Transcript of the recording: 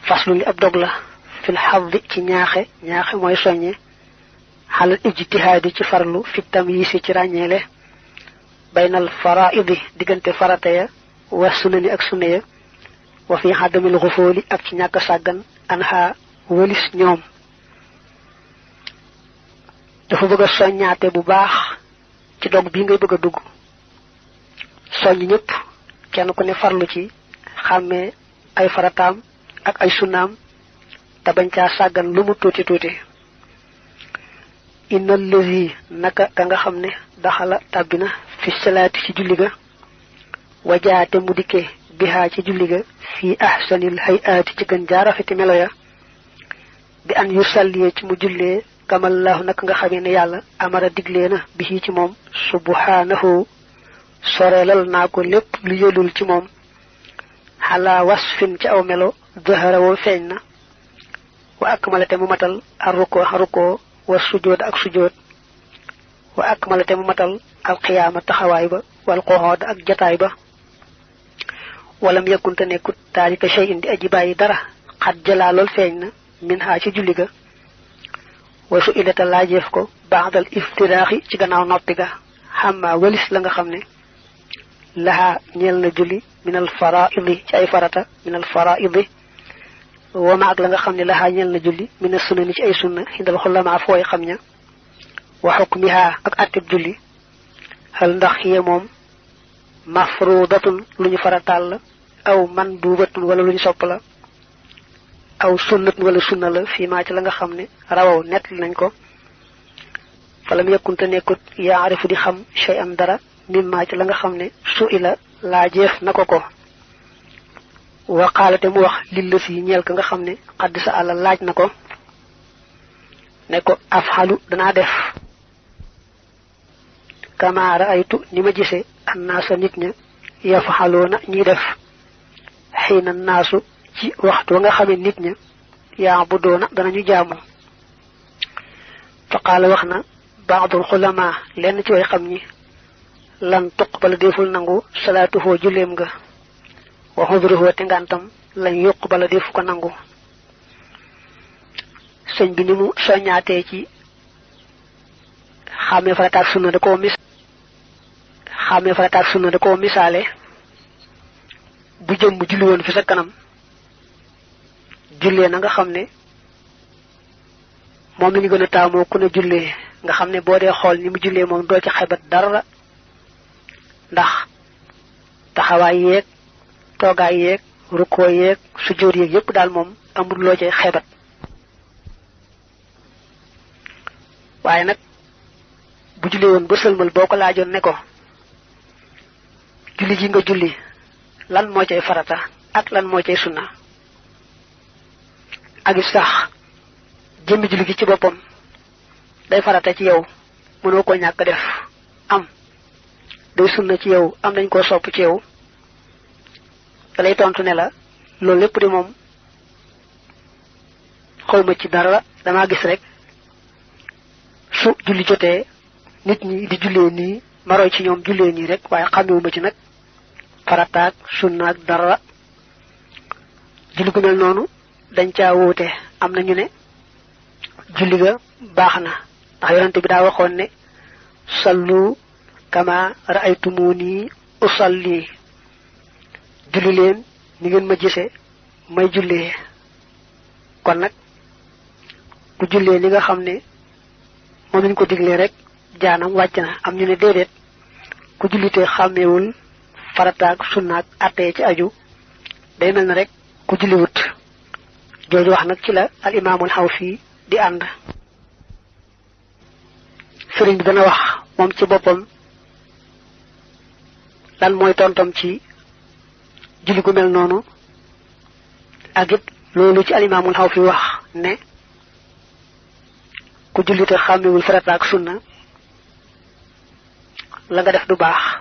faslu li ab dog la fil xaddi ci ñaaxe mooy soññe xalal ijtihaadi ci farlu fi tamyiisi ci ràññeele baynal faraidi diggante farata ya wa sunani ak sunna ya wa fi xaddamil xufooli ak ci ñàkk sàggan anha wëlis ñoom. dafa bëgg a soññaate bu baax ci dog bii ngay bëgg a dugg soññ ñëpp kenn ku ne farlu ci xàmmee ay farataam ak ay sunnaam te bañ caa sàggan lu mu tuuti tuuti. innal lazi naka ka nga xam ne daxala tàbbina fi salaati ci julli ga wajaate mu dikkee bihaa ci julli ga fii ahsanil hayaati ci gën jaarafeti melo ya bi an yusalliye ci mu jullee kamallahu naka nga xamee ne yàlla amara diglee na bi ci moom subhanahu soreelal naa ko lépp lu yëlul ci moom xalaa wasfin ci aw melo zahara woo feeñ na wa akmalate mu matal arruko wa sujood ak sujood wa akmalate mu matal alqiyaama taxawaay ba wal qoxood ak jataay ba walam yakkunte nekkut taalika shay indi aji bàyyi dara xat jalaa lool feeñ na min haa ci julli ga wa su ilata laajeef ko baaxdal iftiraaxi ci gannaaw noppi ga xamma walis la nga xam ne lahaa ñeel na julli minal faraidi ci ay farata minal faraidi wama ak la nga xam ne lahaa ñeel na julli mina sunna ni ci ay sunna xindal xulamaa fooy xam ña wa xukmihaa ak attib julli xal ndax yee moom mafrudatun lu ñu farataal la aw mandubatun wala lu ñu sopp la aw sunnatun wala sunna la fii maa ci la nga xam ne rawaw nett nañ ko falam yakkunte nekkut yaarifu di xam shay an dara mimmaa ci la nga xam ne su ila laajeef na ko waqaalate mu wax lilla si ñeel ka nga xam ne xadd sa àlla laaj na ko ne ko afxalu danaa def kama raaytu ni ma gise annaasa nit ña yafaxaloona ñiy def xiina naasu ci waxtu wa nga xamee nit ña yaa bu doona danañu jaamu fa qaala wax na baadul xulamaa lenn ci way xam ñi lan tuqbala deful nangu salaatuhoo julleem nga wa xudruhoo te ngantam lañ yuqbala defu ko nangu. sëñ bi ni mu soññaatee ci xàmmee farataak sunna da koo misaale bu jëm bu julli woon fi sa kanam jullee na nga xam ne moom la ñu gën a taamoo ku ne jullee nga xam ne boo dee xool ni mu jullee moom doo ci xebat dara ndax taxawaay yeeg toogaay yeeg rukkoo yeeg sujjóot yeeg yépp daal moom amul loo cay xebat. waaye nag bu jullee woon ba sëlmal boo ko laajoon ne ko julli ji nga julli lan moo cay farata ak lan moo cay sunna ak it sax jëmmi julli gi ci boppam day farata ci yow mënoo koo ñàkk def am day sunna ci yow am nañ koo sopp ci yow da lay tontu ne la loolu lépp di moom xawma ci dara damaa gis rek su julli jotee nit ñi di jullee nii ma roy ci ñoom jullee nii rek waaye xamewuma ci nag farataak sunnaak dara. julli gu mel noonu dañ caa wóote am na ñu ne julli ga baax na ndax yonente bi daa waxoon ne sallu kama ra'aytumuni usalli julli leen ni ngeen ma gisee may jullee. kon nag ku jullee li nga xam ne moom lañ ko diglee rek jaanam wàcc na. am ñu ne déedéet ku jullitee xàmmeewul farataak sunnaak attee ci aju day mel na rek ku julliwut. jooju wax nag ci la al imaamul Xawfi di ànd. sëriñ bi dana wax moom ci boppam lan mooy tontam ci julli gu mel noonu ak it loolu ci al imaamul Xawfi wax ne ku jullite xàmmewul farata ak sunna la nga def du baax.